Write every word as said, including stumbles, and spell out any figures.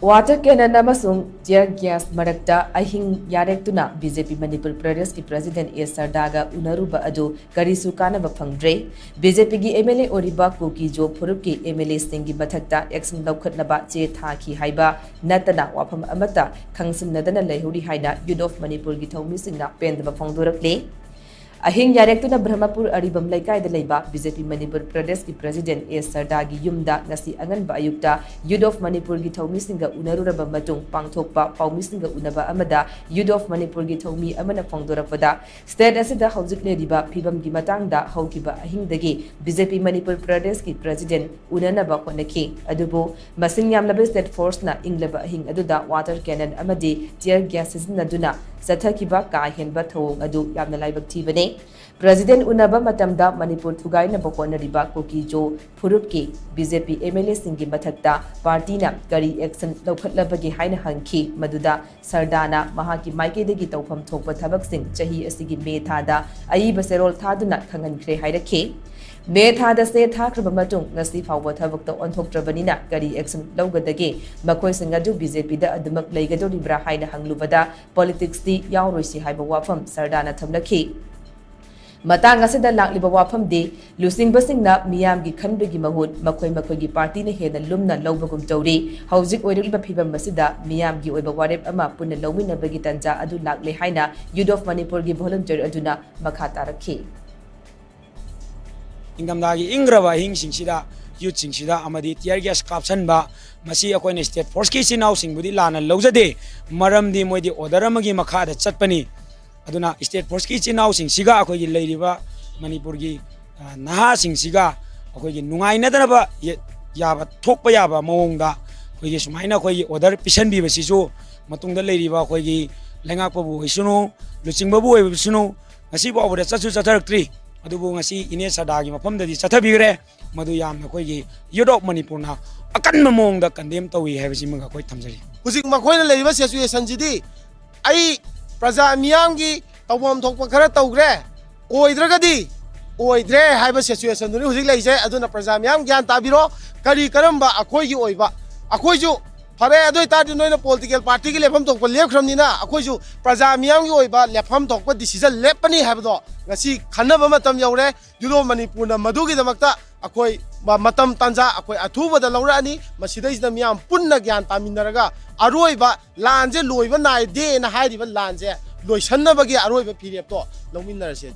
Water cannon ꯑꯃꯁꯨꯡ tear gas ꯃꯔꯛꯇ ꯑꯍꯤꯡ ꯌꯥꯔꯦꯛꯇꯨꯅ BJP ꯃꯅꯤꯄꯨꯔ ꯄ꯭ꯔꯗꯦꯁꯀꯤ president A ꯁꯔꯗꯥꯒ ꯎꯅꯔꯨꯕ ꯑꯗꯨ ꯀꯔꯤꯁꯨ ꯀꯥꯟꯅꯕ ꯐꯪꯗ꯭ꯔꯦ꯫ BJPꯒꯤ MLA ꯑꯣꯏꯔꯤꯕ ꯀꯨꯀꯤ ꯖꯣ ꯐꯨꯔꯨꯞꯀꯤ MLAꯁꯤꯡꯒꯤ ꯃꯊꯛꯇ action ꯂꯧꯈꯠꯅꯕ ꯆꯦ ꯊꯥꯈꯤ ꯍꯥꯏꯕ ꯅꯠꯇꯅ ꯋꯥꯐꯝ ꯑꯃꯠꯇ ꯈꯪꯁꯤꯟꯅꯗꯅ ꯂꯩꯍꯧꯔꯤ ꯍꯥꯏꯅ Youth of ꯃꯅꯤꯄꯨꯔꯒꯤ ꯊꯧꯃꯤꯁꯤꯡꯅ ꯄꯦꯟꯗꯕ ꯐꯣꯡꯗꯣꯔꯛꯂꯤ꯫ ꯑꯍꯤꯡ ꯌꯥꯔꯦꯛꯇꯨꯅ ꯕ꯭ꯔꯍꯃꯄꯨꯔ ꯑꯔꯤꯕꯝ ꯂꯩꯀꯥꯏꯗ ꯂꯩꯕ BJP ꯃꯅꯤꯄꯨꯔ ꯄ꯭ꯔꯗꯦꯁꯀꯤ president A ꯁꯔꯗꯥꯒꯤ ꯌꯨꯝꯗ ꯉꯁꯤ ꯑꯉꯟꯕ ꯑꯌꯨꯛꯇ Youth of ꯃꯅꯤꯄꯨꯔꯒꯤ ꯊꯧꯃꯤꯁꯤꯡꯒ ꯎꯅꯔꯨꯔꯕ ꯃꯇꯨꯡ ꯄꯥꯡꯊꯣꯛꯄ ꯄꯥꯎꯃꯤꯁꯤꯡꯒ ꯎꯅꯕ ꯑꯃꯗ Youth of ꯃꯅꯤꯄꯨꯔꯒꯤ ꯊꯧꯃꯤ ꯑꯃꯅ ꯐꯣꯡꯗꯣꯔꯛꯄꯗ, state ꯑꯁꯤꯗ ꯍꯧꯖꯤꯛ ꯂꯩꯔꯤꯕ ꯐꯤꯕꯝꯒꯤ ꯃꯇꯥꯡꯗ ꯍꯧꯈꯤꯕ ꯑꯍꯤꯡꯗꯒꯤ BJP ꯃꯅꯤꯄꯨꯔ ꯄ꯭ꯔꯗꯦꯁꯀꯤ president ꯎꯅꯅꯕ ꯍꯣꯠꯅꯈꯤ꯫ ꯑꯗꯨꯕꯨ ꯃꯁꯤꯡ ꯌꯥꯝꯂꯕ state forceꯅ ꯏꯪꯂꯕ ꯑꯍꯤꯡ ꯑꯗꯨꯗ water cannon ꯑꯃꯗꯤ tear gas ꯁꯤꯖꯤꯟꯅꯗꯨꯅ ꯆꯠꯊꯈꯤꯕ ꯀꯥ ꯍꯦꯟꯕ ꯊꯧꯑꯣꯡ ꯑꯗꯨ ꯌꯥꯝꯅ ꯂꯥꯏꯕꯛ ꯊꯤꯕꯅꯤ꯫ President ꯎꯅꯕ ꯃꯇꯝꯗ ꯃꯅꯤꯄꯨꯔ ꯊꯨꯒꯥꯏꯅꯕ ꯍꯣꯠꯅꯔꯤꯕ ꯀꯨꯀꯤ ꯖꯣ ꯐꯨꯔꯨꯞꯀꯤ BJP MLAꯁꯤꯡꯒꯤ ꯃꯊꯛꯇ partyꯅ ꯀꯔꯤ action ꯂꯧꯈꯠꯂꯕꯒꯦ ꯍꯥꯏꯅ ꯍꯪꯈꯤ꯫ ꯃꯗꯨꯗ ꯁꯔꯗꯥꯅ ꯃꯍꯥꯛꯀꯤ ꯃꯥꯏꯀꯩꯗꯒꯤ ꯇꯧꯐꯝ ꯊꯣꯛꯄ ꯊꯕꯛꯁꯤꯡ ꯆꯍꯤ ꯑꯁꯤꯒꯤ ꯃꯦ ꯊꯥꯗ ꯑꯏꯕ ꯆꯦꯔꯣꯜ ꯊꯥꯗꯨꯅ ꯈꯪꯍꯟꯈ꯭ꯔꯦ ꯍꯥꯏꯔꯛꯈꯤ꯫ ꯃꯦ ꯊꯥꯗ ꯆꯦ ꯊꯥꯈ꯭ꯔꯕ ꯃꯇꯨꯡ ꯉꯁꯤ ꯐꯥꯎꯕ ꯊꯕꯛꯇ ꯑꯣꯟꯊꯣꯛꯇ꯭ꯔꯕꯅꯤꯅ ꯀꯔꯤ action ꯂꯧꯒꯗꯒꯦ? ꯃꯈꯣꯏꯁꯤꯡ ꯑꯗꯨ BJPꯗ ꯑꯗꯨꯃꯛ ꯂꯩꯒꯗꯧꯔꯤꯕ꯭ꯔꯥ ꯍꯥꯏꯅ ꯍꯪꯂꯨꯕꯗ politicsꯇꯤ ꯌꯥꯎꯔꯣꯏꯁꯤ ꯍꯥꯏꯕ ꯋꯥꯐꯝ ꯁꯔꯗꯥꯅ ꯊꯝꯂꯛꯈꯤ꯫ ꯃꯇꯥꯡ ꯑꯁꯤꯗ ꯂꯥꯛꯂꯤꯕ ꯋꯥꯐꯝꯗꯤ ꯂꯨꯆꯤꯡꯕꯁꯤꯡꯅ ꯃꯤꯌꯥꯝꯒꯤ ꯈꯟꯕꯒꯤ ꯃꯍꯨꯠ ꯃꯈꯣꯏ ꯃꯈꯣꯏꯒꯤ partyꯅ ꯍꯦꯟꯅ ꯂꯨꯝꯅ ꯂꯧꯕꯒꯨꯝ ꯇꯧꯔꯤ꯫ ꯍꯧꯖꯤꯛ ꯑꯣꯏꯔꯛꯂꯤꯕ ꯐꯤꯕꯝ ꯑꯁꯤꯗ ꯃꯤꯌꯥꯝꯒꯤ ꯑꯣꯏꯕ ꯋꯥꯔꯦꯞ ꯑꯃ ꯄꯨꯟꯅ ꯂꯧꯃꯤꯟꯅꯕꯒꯤ ꯇꯥꯟꯖꯥ ꯑꯗꯨ ꯂꯥꯛꯂꯦ ꯍꯥꯏꯅ Youth of ꯃꯅꯤꯄꯨꯔꯒꯤ volunteer ꯑꯗꯨꯅ ꯃꯈꯥ ꯇꯥꯔꯛꯈꯤ꯫ ꯏꯪꯊꯝꯊꯥꯒꯤ ꯏꯪꯈ꯭ꯔꯕ ꯑꯍꯤꯡꯁꯤꯡꯁꯤꯗ youthꯁꯤꯡꯁꯤꯗ ꯑꯃꯗꯤ tear gas ꯀꯥꯞꯁꯟꯕ, ꯃꯁꯤ ꯑꯩꯈꯣꯏꯅ state forceꯀꯤ ꯏꯆꯤꯟ ꯏꯅꯥꯎꯁꯤꯡꯕꯨꯗꯤ ꯂꯥꯟꯅ ꯂꯧꯖꯗꯦ꯫ ꯃꯔꯝꯗꯤ ꯃꯣꯏꯗꯤ order ꯑꯃꯒꯤ ꯃꯈꯥꯗ ꯆꯠꯄꯅꯤ꯫ ꯑꯗꯨꯅ state forceꯀꯤ ꯏꯆꯤꯟ ꯏꯅꯥꯎꯁꯤꯡꯁꯤꯒ ꯑꯩꯈꯣꯏꯒꯤ ꯂꯩꯔꯤꯕ ꯃꯅꯤꯄꯨꯔꯒꯤ, ꯑ, ꯅꯍꯥꯁꯤꯡꯁꯤꯒ ꯑꯩꯈꯣꯏꯒꯤ ꯅꯨꯡꯉꯥꯏꯅꯗꯅꯕ ꯌ-, ꯌꯥꯕ, ꯊꯣꯛꯄ ꯌꯥꯕ ꯃꯑꯣꯡꯗ ꯑꯩꯈꯣꯏꯒꯤ ꯁꯨꯃꯥꯏꯅ ꯑꯩꯈꯣꯏꯒꯤ order ꯄꯤꯁꯟꯕꯤꯕꯁꯤꯁꯨ ꯃꯇꯨꯡꯗ ꯂꯩꯔꯤꯕ ꯑꯩꯈꯣꯏꯒꯤ ꯂꯩꯉꯥꯛꯄꯕꯨ ꯑꯣꯏꯁꯅꯨ, ꯂꯨꯆꯤꯡꯕꯕꯨ ꯑꯣꯏꯁꯅꯨ, ꯉꯁꯤ ꯐꯥꯎꯕꯗ ꯆꯠꯁꯨ ꯆꯠꯊꯔꯛꯇ꯭ꯔꯤ꯫ ꯑꯗꯨꯕꯨ ꯉꯁꯤ ꯏꯅꯦ ꯁꯔꯗꯥꯒꯤ ꯃꯐꯝꯗꯗꯤ ꯆꯠꯊꯕꯤꯈ꯭ꯔꯦ꯫ ꯃꯗꯨ ꯌꯥꯝꯅ ꯑꯩꯈꯣꯏꯒꯤ Youth of ꯃꯅꯤꯄꯨꯔꯅ ꯑꯀꯟꯕ ꯃꯑꯣꯡꯗ condemn ꯇꯧꯏ ꯍꯥꯏꯕꯁꯤꯃꯒ ꯑꯩꯈꯣꯏ ꯊꯝꯖꯔꯤ꯫ ꯍꯧꯖꯤꯛ ꯃꯈꯣꯏꯅ ꯂꯩꯔꯤꯕ situationꯁꯤꯗꯤ ꯑꯩ ꯄ꯭ꯔꯖꯥ ꯃꯤꯌꯥꯝꯒꯤ ꯇꯧꯐꯝ ꯊꯣꯛꯄ ꯈꯔ ꯇꯧꯈ꯭ꯔꯦ, ꯑꯣꯏꯗ꯭ꯔꯒꯗꯤ ꯑꯣꯏꯗ꯭ꯔꯦ ꯍꯥꯏꯕ situationꯗꯨꯅꯤ ꯍꯧꯖꯤꯛ ꯂꯩꯖꯩ꯫ ꯑꯗꯨꯅ ꯄ꯭ꯔꯖꯥ ꯃꯤꯌꯥꯝ ꯒ꯭ꯌꯥꯟ ꯇꯥꯕꯤꯔꯣ꯫ ꯀꯔꯤ ꯀꯔꯝꯕ ꯑꯩꯈꯣꯏꯒꯤ ꯑꯣꯏꯕ, ꯑꯩꯈꯣꯏꯁꯨ ꯐꯔꯦ, ꯑꯗꯨ ꯑꯣꯏꯇꯥꯔꯗꯤ ꯅꯣꯏꯅ ꯄꯣꯂꯤꯇꯤꯀꯦꯜ ꯄꯥꯔꯇꯤꯒꯤ ꯂꯦꯞꯐꯝ ꯊꯣꯛꯄ ꯂꯦꯞꯈ꯭ꯔꯕꯅꯤꯅ, ꯑꯩꯈꯣꯏꯁꯨ ꯄ꯭ꯔꯖꯥ ꯃꯤꯌꯥꯝꯒꯤ ꯑꯣꯏꯕ ꯂꯦꯞꯐꯝ ꯊꯣꯛꯄ ꯗꯤꯁꯤꯖꯟ ꯂꯦꯞꯄꯅꯤ ꯍꯥꯏꯕꯗꯣ ꯉꯁꯤ ꯈꯟꯅꯕ ꯃꯇꯝ ꯌꯧꯔꯦ꯫ ꯌꯨꯔꯣꯞ ꯃꯅꯤꯄꯨꯔꯅ ꯃꯗꯨꯒꯤꯗꯃꯛꯇ ꯑꯩꯈꯣꯏ ꯃ-, ꯃꯇꯝ ꯇꯥꯟꯖꯥ ꯑꯩꯈꯣꯏ ꯑꯊꯨꯕꯗ ꯂꯧꯔꯛꯑꯅꯤ꯫ ꯃꯁꯤꯗꯩꯁꯤꯗ ꯃꯤꯌꯥꯝ ꯄꯨꯟꯅ ꯒ꯭ꯌꯥꯟ ꯇꯥꯃꯤꯟꯅꯔꯒ ꯑꯔꯣꯏꯕ ꯂꯥꯟꯁꯦ ꯂꯣꯏꯕ ꯅꯥꯏꯗꯦꯅ ꯍꯥꯏꯔꯤꯕ ꯂꯥꯟꯁꯦ ꯂꯣꯏꯁꯟꯅꯕꯒꯤ ꯑꯔꯣꯏꯕ ꯐꯤꯔꯦꯞꯇꯣ ꯂꯧꯃꯤꯟꯅꯔꯁꯦ꯫